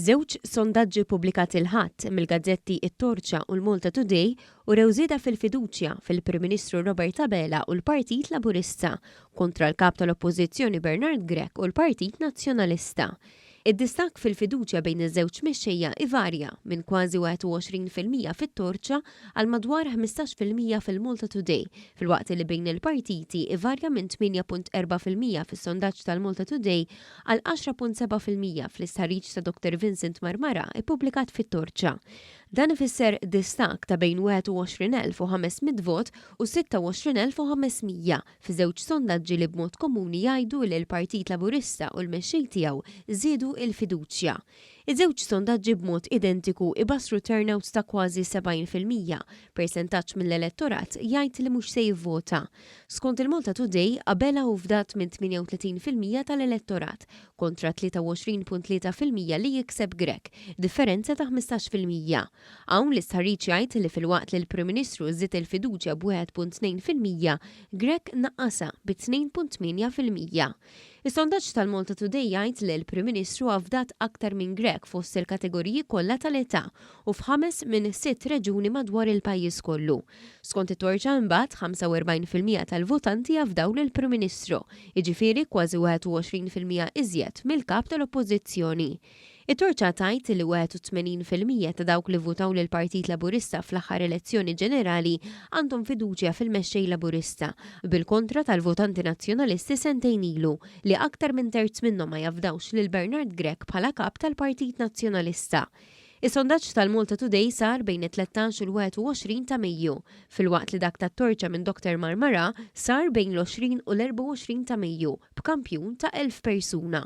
Żewġ sondaġġi ppubblikati l-Ħadd mill-gazzetti It-Torċa u l-Malta Today urew żieda fil-fiduċja fil-Prim Ministru Robert Abela u l-Partit Laburista kontra l-Kap tal-Oppożizzjoni Bernard Grech u l-Partit Nazzjonalista. Id-distakk fil-fiduċja bejn iż-żewġ mexxejja ivarja minn kważi 21% fit-Torċa għal madwar 15% fil-Malta Today filwaqt li bejn il-partiti ivarja minn 8.4% fis-sondaġġ tal-Malta Today għal 10.7% fl-istħarriġ ta' Dr Vincent Marmara ppubblikat fit-Torċa. Dan ifisser distakk ta' bejn 21,500 vot u 26,500 f'żewġ sondaġġi li b'mod komuni jgħidu li l-Partit Laburista u l-mexxej tiegħu żiedu l-fiduċja. Iż-żewġ sondaġġi b'mod identiku ibassru turnout ta' kważi 70%, persentaġġ mill-elettorat jgħid li mhux se jivvota. Skont il-Malta Today, Abela hu fdat minn 38% tal-elettorat, kontra 23.3% li jikseb Grech, differenza ta' 15%. Hawn l-istħarriġ jgħid li filwaqt li l-Prim Ministru żied il-fiduċja b'1.2%, Grech naqqasha bi 2.8%. Is-sondaġġ tal-Malta Today jgħid li l-Prim Ministru afdat aktar minn Grech fost il-kategoriji kollha tal-età u f'ħames minn sitt reġuni madwar il-pajjiż kollu. Skont it-Torċa imbagħad, 45% tal-votanti afdaw lill-Prim Ministru, jiġifieri kważi 21% iżjed mill-Kap tal-Oppożizzjoni. It-Torċa tgħid li 81% ta' dawk li vvutaw lill-Partit Laburista fl-aħħar elezzjoni ġenerali għandhom fiduċja fil-Mexxej Laburista, bil-kontra tal-votanti Nazzjonalisti sentejn ilu, li aktar minn terz minnhom ma jafdawx lil Bernard Grech bħala Kap tal-Partit Nazzjonalista. Is-sondaġġ tal-Malta Today sar bejn it-13 u l-21 ta' Mejju, filwaqt li dak tat-Torċa minn Dr Marmarà sar bejn l-20 u l-24 ta' Mejju, b'kampjun ta' 1,000 persuna.